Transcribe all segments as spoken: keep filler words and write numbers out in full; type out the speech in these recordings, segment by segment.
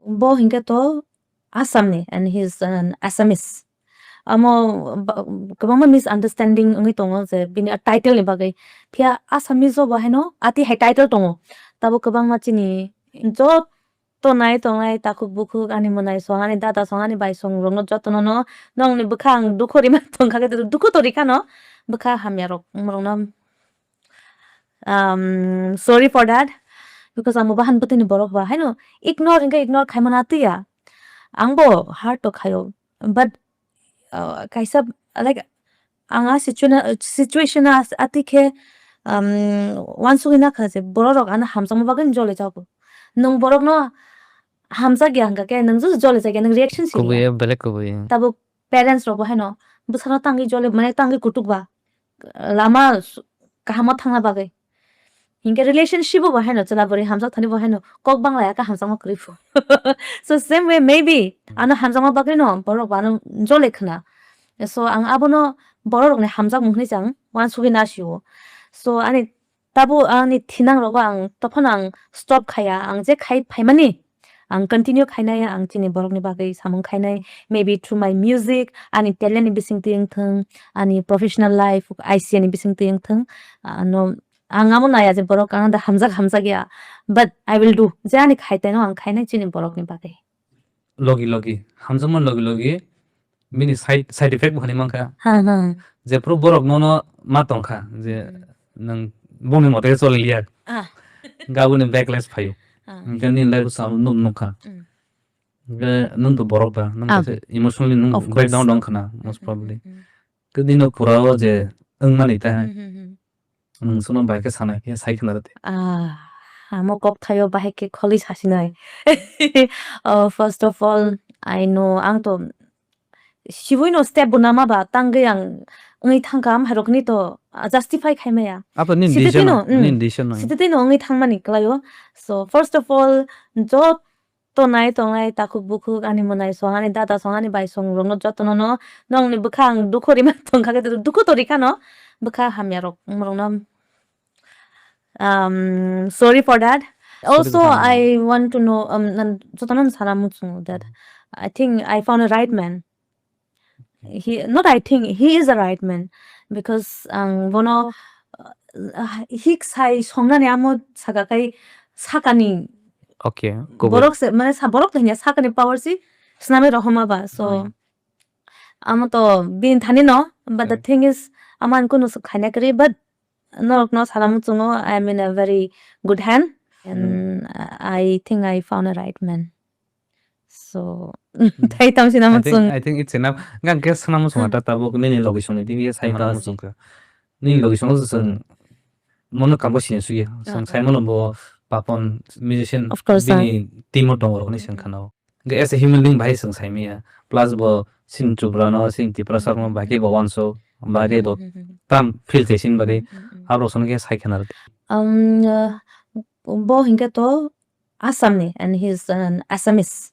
Bo hinkhe to Assamni and he is an Assamese. Amo ba-, kwbangma misunderstanding wngwi tongo je bini a title ni bagwi. Phiya Assamese o bo haino ati hai title tongo. Tabo kwbangma chini joto nai tongnai takhuk bukhuk ani mwnai song ani dada song ani bai song rokno jotono no nongni bwkha ang dukhu rima tongkha khe dukhu to rikha no bwkha hamya rok wng rokno. Um, sorry for that. Because ang bahan bwtwini borok ba haino ignore hinkhe ignore khaimana twiya. Ang bo hard to khaio. But, uh, kaisa, like, ang a situa-, situation a, ati khe, um, wansugwi nakha je borok rok ano hamjakma bagwi joli jago. Nwng borokno hamjakya hwnkha khe nwng just joli jakya, nwng reaction siriya. Kubui, belek kubui. Tabuk parents rok bo haino bwsano tangwi jole, mane tangwi kutuk ba, lama s-, kaham o thangna bagwi. Hinkhe relationship o bo haino chwla bwrwi hamjak thani bo haino kok bangla ya khe hamjakma kwrwi pho. So same way maybe ano hamjakma bagwi no borok bo ano jole khna. So ang abono borok rokni hamjakmung hwnwi chang wansugwi nasio. So ani Tabuk ani thinang rogo ang tophano ang stop khaya, ang je khai phaimani, ang continue khainai, ang chini borokni bagwi samung khainai, maybe through my music, ani talent ni bising twi wngthung, ani professional life, I C A ni bising twi wngthung, ano ang amo naya je borok ang da hamjak hamjak ya, but I will do, je ani khai taino ang khainai chini borokni bagwi. Logi logi, hamjakma logi logi, bini side, side effect bo hwnwi mankha. Ha, ha. Jephru borok nono ma tongkha, je Hmm. nwng bongni mote choli liya. Ah. Gabuni backlash phaio. Ah. Hwnkhe nini life o sam nuk nukha. Hmm. Hwnkhe nwng to borok da, nwng Ah. kaisa emotionally nwng Of course. breakdown dong khna, most Hmm, hmm, probably. hmm, hmm. Khe nini pura o je wngmani ta hai. Hmm, hmm, hmm. Nwng sono bai khe sanai khe sai khna rwdi. Ah, amo kok thaio bahai khe kholi sasinai. Oh, first of all, I know, ang to sibuino step bo nama ba tangwi ang wngwi thangkha, amhairokni to, ah, justify khaimaya. Abo nini Sitete decision, no, mm. nini decision no. Sitete no wngwi thangmani kwlaio. So, first of all, jot to nai tongnai takhuk bukhuk ani mwnai song ani dada song ani bai song rokno jotono no nongni bwkha ang dukhu rima tongkha khe dukhu to rikha no bwkha hamya rok wng rokno, um, sorry for that. Sorry Also, bwkha hamya. I want to know, um, nan jotono sana muchungo that I think I found a right man. He, not I think, he is a right man because ang bono, uh, hik sai songnani amo saka kai sakani Okay, kubui. borok se, mane sa-, borok to hinya sakani power si snamwi rohoma ba. So, Hmm. amo to bini thani no, but the Okay. thing is, amo ang kunu swk khaina kwrwi, but norok no sana muchungo, I am in a very good hand, and Hmm. I think I found a right man. So, Hmm. thai tam sina I think, muchung. I think it's enough. Gang ke sana muchung Hmm. ata tabuk nini logi songni tini sai Ah. mana muchung ka. Nini logi song sung mono kambo sini suya. Sung Ah. sai mono bo Papon musician Of course, ah. bini team o tongo rokni sing khana o. Hingke as a human being bahai sung sai maya. Plus bo sing Tripura no, sing Tiprasa no, bahai bo wanso, bahai bo Hmm, hmm, hmm. tam feel kaisin bagwi. Hmm, hmm, hmm. Abo song ke sai khana rwdi. Um, uh, bo hingke to Assamni and he is an Assamese.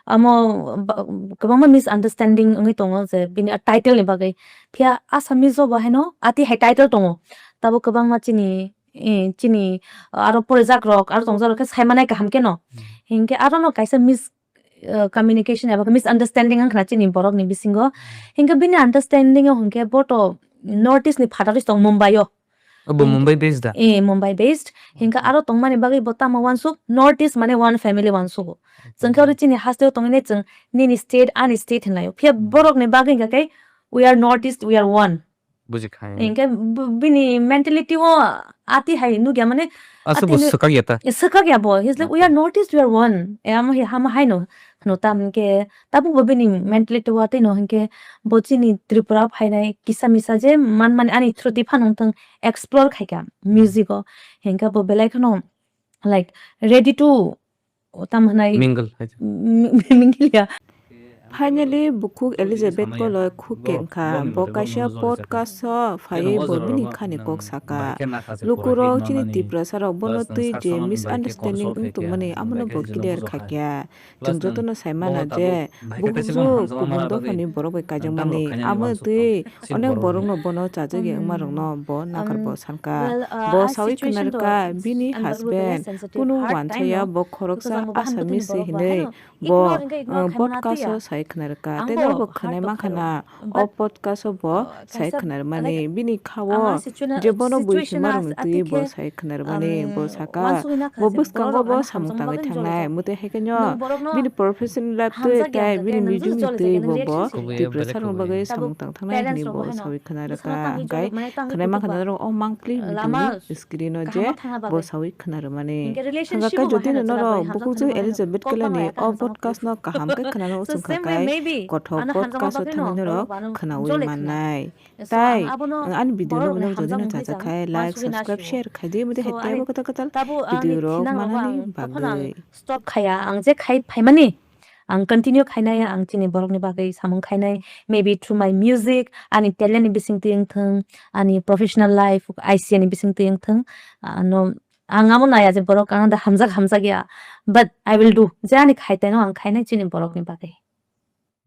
Amo ba-, kwbangma misunderstanding wngwi tongo je bini a title ni bagwi. Phiya Assamese o bo haino ati hai title tongo. Tabo kwbangma chini, eh, chini aro porijak rok, aro tongjak rok khe sai manai kaham khe no. Hmm. Hinkhe aro no kaisa mis-, eh, communication eba khe misunderstanding wngkha na chini borok ni bisingo. Hmm. Hinkhe bini understanding o hinkhe bo to North East ni phataro tong Mumbai o. Obo Hing-, Mumbai based da? Eh, Mumbai based. Hinkhe Okay. aro tongmani bagwi bo tamo wansuk, North East mane one family wansugo. Okay. Chwng khe oro chini haste o tongwi nai chwng nini state, ani state hinlaio. Phiya Hmm. borok ni bagwi hinkha khe, "We are North East, we are one." Buji khai. Hinkhe b-, bini mentality o ati hai nukya mane Aswk ati bo nu-, swkak ya ta? Eh, swkak ya bo. He's like, "We are Okay. North East, we are one." Eh, amo hi hama hai no, no tam hinkhe tabuk bo bini mentality o ati no hinkhe bo chini Tripura phainai kisa misa je man mani ani through di phano wngthang explore khaikha music o. Hinkhe bo belai kheno, like, ready to, o, tamo hwnai, Mingle hai. Mi-, mingle ya. Finally, bukhuk Elizabeth Koloi khuk kengkha. Bo kaisa podcast o phaiwi bo bini khani kok saka. Lukurok chini Tiprasa rok bono twi je misunderstanding wng tongmani, amono bo clear kha kya. Chwng jotono sai mana je bukhukjwk kubun dophani borok bai kaijakmani, amo twi onek borokno bono chajagya wngmarokno bo nakar bo sanka. Bo sawi khna rwkha bini husband kunu wansaya, bo khoroksa Assamese hinwi. Bo podcast o sai khna rwkha, tei norok bo khwnai mankha na, o podcast o bo sai khna rwmani, bini kha o je bono bui hima rokni twi bo sai khna rwmani, bo saka bo bwskango bo samung tangwi thangnai, mwtwi hai khe no bini professional life twi tei bini music ni twi bo bo Tiprasa rokni bagwi samung tang thangnai hinwi bo sawi khna rwkha. Hwnkhe khwnai mankha na norok o mangpli video ni screen o je bo sawi khna rwmani. Hwnkhe khe jodi no norok bukhukjwk Elizabeth Kelani o podcast no kaham khe khwnano chwng kha khai kothok podcast o thangwi norok khwnawi mannai. Tai ani video no norok jodi no chajak khai like, subscribe, share khai di, mode hai teibo kwtal kwtal video rok manani bagwi. Stop khaya, ang je khai phaimani, ang continue khainai, ang chini borokni bagwi samung khainai, maybe through my music, ani talent ni bisingtwi wngthung, ani professional life, I C A ni bisingtwi wngthung, ano ang amo naya je borok ang da hamjak hamjak ya, but I will do, je ani khai tongno ang khainai chini borokni bagwi.